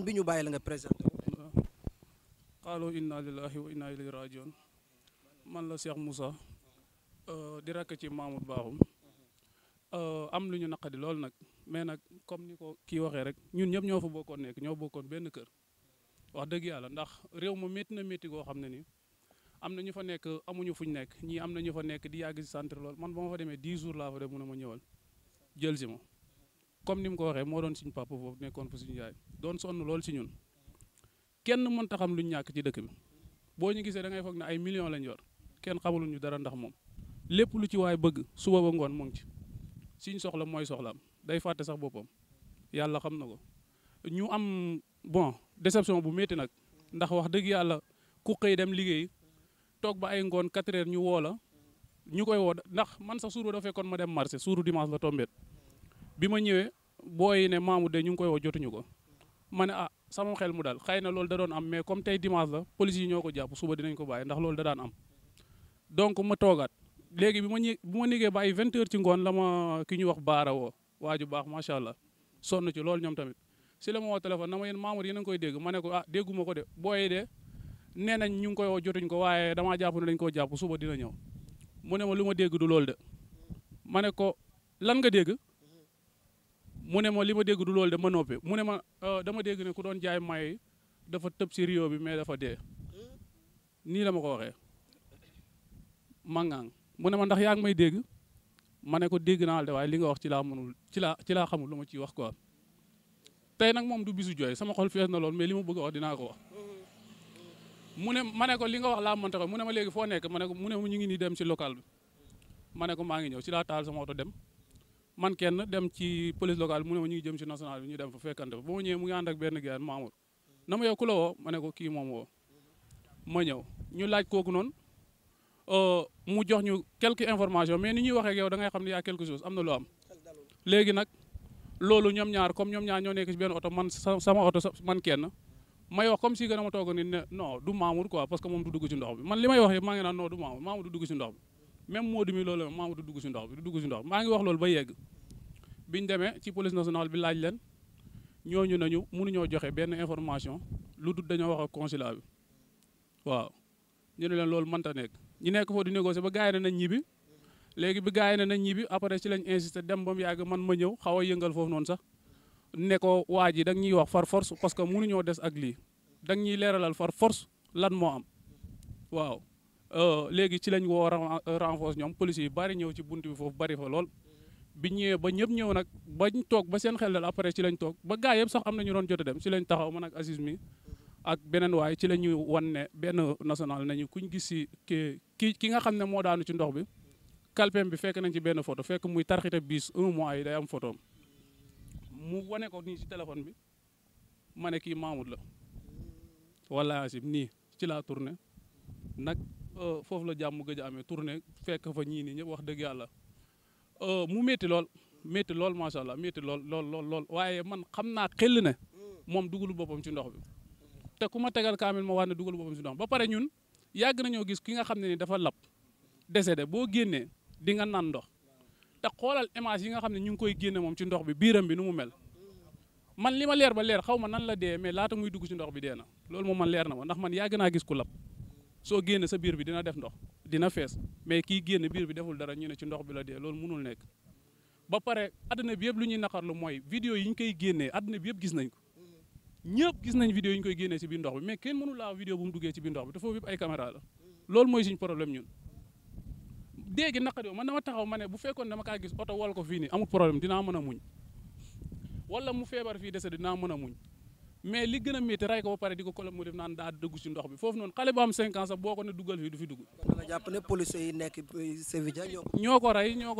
bi ñu bàyyi la nga présenté. qaalu inna lillahi wa inna ilayhi rajiun man la Cheikh Moussa di rakk ci Mamour Bakhoum am lu ñu naqadi lool nag mais nag comme ni ko kii waxee rek ñun ñëpp ñoo fa bokkoon nekk ñoo bokkoon benn kër wax dëgg yàlla ndax réew ma métti na métti goo xam ne ni am na ñu fa nekk amuñu fuñ nekk ñii am na ñu fa nekk di yàgg si centre lool man ba ma fa demee 10 jours laa fa dem mu ne ma ñëwal jël si ma comme ni mu ko waxee moo doon suñu papa foofu nekkoon fa suñu yaay doon sonn lool si ñun kenn mënta xam luñ ñàkk ci dëkk bi boo ñu gisee da ngay foog ne ay millions lañ yor kenn xamul ñu dara ndax moom lépp lu ci waay bëgg suba ba ngoon mu ngi ci suñ soxla mooy soxlaam day fàtte sax boppam yàlla xam na ko ñu am bon déception bu métti nag ndax wax dëgg yàlla ku xëy dem liggéey toog ba ay ngoon 4 heures ñu woo la ñu koy woo ndax man sax suuru dafa fekkoon ma dem marché suuru dimanche la tombé bi ma ñëwee booy ne Mamour de ñu ngi koy woo jotuñu ko ma ne sama xel mu daal xëy na loolu da doon am mais comme tey dimanche la police yi ñoo ko jàpp suba dinañ ko bàyyi ndax loolu da daan am donc ma toogaat léegi bi ma liggéey ba ay 20 heures ci ngoon la ma ki ñu wax baara woo waa ju baax macha allah sonn ci loolu ñoom tamit si la ma woo téléphone na ma yéen Mamour yéen a ngi koy dégg ma ne ko dégguma ko de booy de nee nañ ñu ngi koy woo jotuñ ko waaye damaa jàpp ne dañ koo jàpp suba dina ñëw mu ne ma lu ma dégg du loolu de ma ne ko lan nga dégg mu ne ma li ma dégg du loolu de ma noppi mu ne ma dama dégg ne ku doon jaay may dafa tëb si rio bi mais dafa dee nii la ma ko waxee mangang mu ne ma ndax yaa ngi may dégg ma ne ko dégg naa de waaye li nga wax ci laa mënul ci laa xamul lu ma ciy wax quoi tey nag moom du bisu jooy sama xol fees na lool mais li ma bëgg a wax dinaa ko wax mu ne ma ne ko li nga wax laa mënta ko mu ne ma léegi foo nekk ma ne ko mu ne ma ñu ngi nii dem si local bi ma ne ko maa ngi ñëw si laa taal sama oto dem man kenn dem ci police locale mu ne ma ñu ngi jëm si national bi ñu dem fa fekkante fa ba ma ñëwee mu ngi ànd ak benn gars Mamour na ma yow ku la woo ma ne ko kii moom woo ma ñëw ñu laaj kooku noonu mu jox ñu quelques informations mais ni ñuy waxee ak yow da ngay xam ne yaa quelque chose am na lu am léegi nag loolu ñoom ñaar comme ñoom ñaar ñoo nekk si benn oto man sama oto man kenn may wax comme si gën a ma toog ni ne non du Mamour quoi parce que moom du dugg si ndox bi man li may wax yëpp maa ngi naan non du Mamour du dugg si ndox bi même Modou mi loolu Mamour du dugg si ndox bi du dugg si ndox bi maa ngi wax loolu ba yegg biñ demee ci police nationale bi laaj leen ñooñu nañu mënuñoo joxe benn information lu dul dañoo wax ak consulat bi waaw ñu ne leen loolu mënta nekk ñu nekk foofu di négocier ba gars yi ne nañ ñibbi léegi bi gars yi ne nañ ñibbi après ci lañ insisté dem ba mu yàgg man ma ñëw xaw a yëngal foofu noonu sax ne ko waa ji da nga ñuy wax far force parce que mënuñoo des ak lii da nga ñuy leeralal far force lan moo am waaw léegi ci lañ woo renforce ñoom police yi bari ñëw ci bunt bi foofu bari fa lool bi ñëwee ba ñëpp ñëw nag bañ toog ba seen xel dal après ci lañ toog ba gars yëpp sax am na ñu doon jot a dem ci lañ taxaw man ak Aziz mi ak beneen waay ci la ñu wan ne benn national nañu kuñ gis si ki nga xam ne moo daanu ci ndox bi kalpem bi fekk nañ ci benn photo fekk muy tarxite bis 1 mois yi day am photo mu wane ko nii ci téléphone bi ma ne kii Mamour la wala asib nii ci laa tourné nag foofu la jàmm gëj a amee tourné fekk fa ñii nii ñëpp wax dëgg yàlla mu métti lool macha allah métti lool waaye man xam naa xel ne moom dugalu boppam ci ndox bi te ku ma tegal kaamil ma wax ne dugalu boppam ci ndox ba pare ñun yàgg nañoo gis ki nga xam ne ni dafa lab décédé boo génnee di nga naan ndox te xoolal image yi nga xam ne ñu ngi koy génne moom ci ndox bi biiram bi nu mu mel man li ma leer ba leer xaw ma nan la dee mais laata muy dugg ci ndox bi dee na loolu moom man leer na ma ndax man yàgg naa gis ku lab soo génne sa biir bi dina def ndox dina fees mais kii génn biir bi deful dara ñu ne ci ndox bi la dee loolu mënul nekk ba pare adduna bi yëpp lu ñuy naqarlu mooy vidéo yi ñu koy génnee adduna bi yëpp gis nañ ko ñëpp gis nañ vidéo yi ñu koy génnee ci biir ndox bi mais kenn mënu laa vidéo bu mu duggee ci biir ndox bi te foofu yëpp ay caméra la loolu mooy suñu problème ñun déegi naqari man dama taxaw ma ne bu fekkoon dama kaa gis oto wol ko fii nii amul problème dinaa mën a muñ wala mu feebar fii dese dinaa mën a muñ mais li gën a métti ray ko ba pare di ko kolom mu def naan daa dugg ci ndox bi foofu noonu xale bu am 5 ans sax boo ko ne duggal fii du fi dugg. da nga jàpp ne police yi nekk Sevilla ñoo ko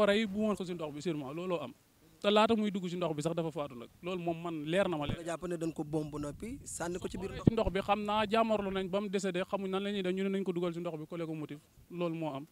rey bu woon ko ci ndox bi sûrement looloo am te laata muy dugg ci ndox bi sax dafa faatu nag loolu moom man leer na ma leer. nga jàpp ne dañ ko bomb noppi sànni ko ci biir ndox bi xam naa jaamarlu nañ ba mu décédé xamuñ nan la ñuy def ñu ne nañ ko dugal ci ndox bi collé ko motif loolu moo am